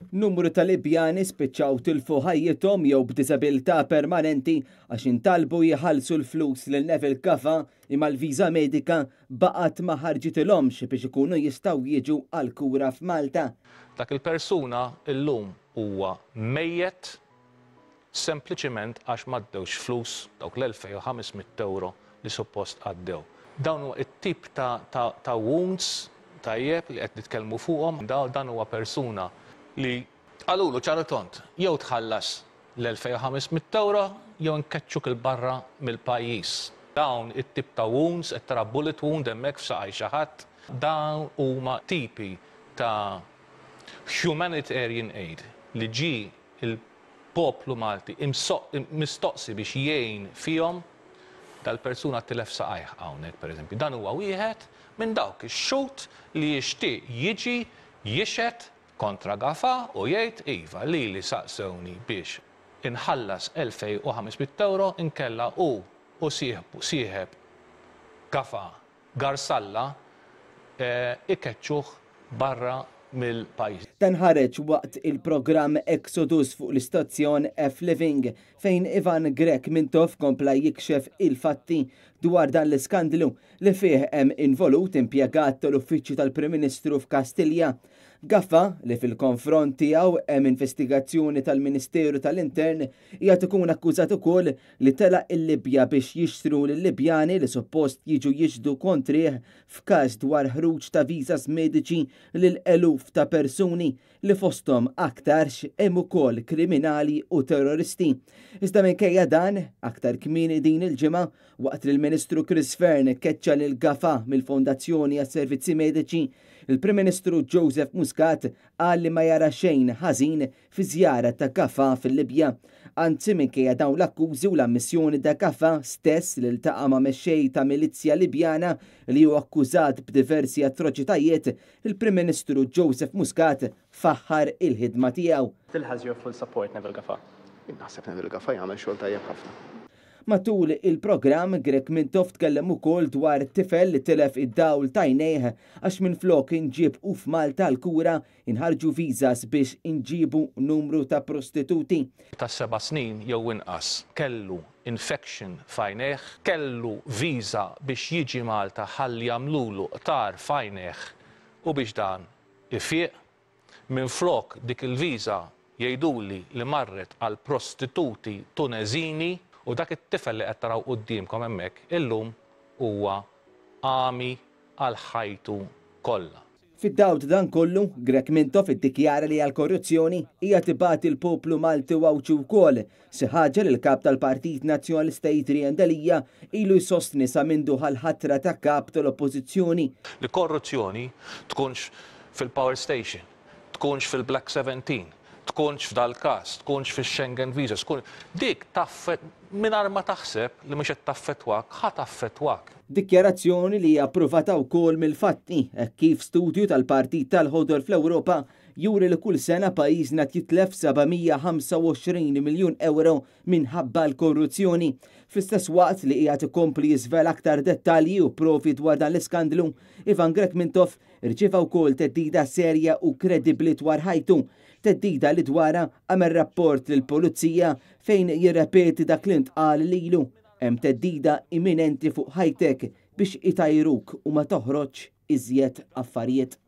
Numru ta' Libjani spiċċaw tilfu ħajjithom jew b'diżabilità permanenti għax intalbu jħallsu l-flus lil Neville Gafà imma l-viża medika baqgħet ma ħarġitilhomx biex ikunu jistgħu jiġu għall-kura f'Malta. Dak il-persuna llum huwa mejjet sempliċiment għax m'għaddewx flus, dawk l-2500 ewro li suppost għaddew. Dawn huwa t-tip ta' ta' ta' wounds, tajjeb, li qed nitkellmu fuqhom. Dan huwa persuna li qalulu ċar u tond, jew tħallas l-2500 ewro jew nkeċċuk 'il barra mill-pajjiż. Dawn it-tip ta' wounds, qed tara bullet wound hemmhekk f'saqaj xi ħadd, dawn huma tipi ta' humanitarian aid li ġie il-poplu Malti mistoqsi biex jgħin fihom, dal-persuna tilef saqajh hawnhekk pereżempju. Dan huwa wieħed minn dawk ix-xhud li jixtieq jiġi jixhed kontra Gafà u jgħid iva lili saqsewni biex inħallas 2500 ewro inkella hu u sieħbu sieħeb Gafà Garsalla ikeċċuh barra mill-pajjiż. Dan ħareġ waqt il-programm Exodus fuq l-istazzjon F-Living fejn Ivan Grech Mintoff kompla jikxef il-fatti dwar dan l-iskandlu li fih hemm involut impjegat tal-Uffiċċju tal-Prim Ministru f'Kastilja. Gaffa, li fil-konfront tiegħu hemm investigazzjoni tal-Ministeru tal-Intern, qiegħed ikun akkużat ukoll li telaq il-Libja biex jixtru lil-Libjani li suppost jiġu jixhdu kontrih f'każ dwar ħruġ ta' visas mediċi lil eluf ta' persuni li fosthom aktarx hemm ukoll kriminali u terroristi. Iżda minkejja dan, aktar kmieni din il-ġimgħa, waqt li l-Ministru Chris Fearne keċċa lil Gafà mill-Fondazzjoni għas-Servizzi Mediċi, il-Prim Ministru Joseph Muscat qal li ma jara xejn ħażin fi żjara ta' Gafà fil-Libja. Anzi, minkejja dawn l-akkużi u l-ammissjoni ta' Gafà stess li ltaqa' ma' mexxej ta' milizzja Libjana li hu akkużat b'diversi atroċitajiet, il-Prim Ministru Joseph Muscat faħħar il-ħidma tiegħu. Still has your full support Neville Gafà. Jien naħseb Neville Gafà jagħmel xogħol tajjeb ħafna. Matul il-programm, Grech Mintoff tkellem ukoll dwar tifel li tilef id-dawl t'għajnejh għax minflok inġieb hu f'Malta għall-kura Inħarġu visas biex inġibu numru ta' prostituti. Ta' seba' snin jew inqas kellu infection f'għajnejh, kellu visa biex jiġi Malta ħalli jagħmlulu qtar f'għajnejh u biex dan ifiq. Minflok dik il-visa jgħiduli li marret għal prostituti Tuneżini u dak it-tifel li qed taraw quddiemkom hemmhekk illum huwa għami għal ħajtu kollha. Fid-dawl ta' dan kollu, Grech Mintoff iddikjara li għall-korruzzjoni qiegħed ibati l-poplu Malti u Għawdxi wkoll, xi ħaġa li l-Kap tal-Partit Nazzjonalista Adrian Delia ilu jsostni sa mindu ħa l-ħatra ta' Kap tal-Oppożizzjoni. Li korruzzjoni tkunx fil-power station, tkunx fil-Black 17, tkunx f'dal-każ, tkunx fix-Schengen visas, tkun, dik taffet, mingħajr ma taħseb li mhux qed taffettwak, ħa taffettwak. Dikjarazzjoni li hija approvata wkoll mill-fatti, hekk kif studju tal-Partit tal-Ħodor fl-Ewropa juri li kull sena pajjiżna qed jitlef 725 miljun ewro minħabba l-korruzzjoni. Fl-istess waqt li qiegħed ikompli jiżvela aktar dettalji u provi dwar dan l-iskandlu, Ivan Grech Mintoff Irċieva wkoll theddida serja u kredibbli dwar ħajtu, theddida li dwarha għamel rapport lill-Pulizija fejn jirrepeti dak li ntqal lilu, Hemm theddida imminenti fuq ħajtek biex itajruk u ma toħroġx iżjed affarijiet.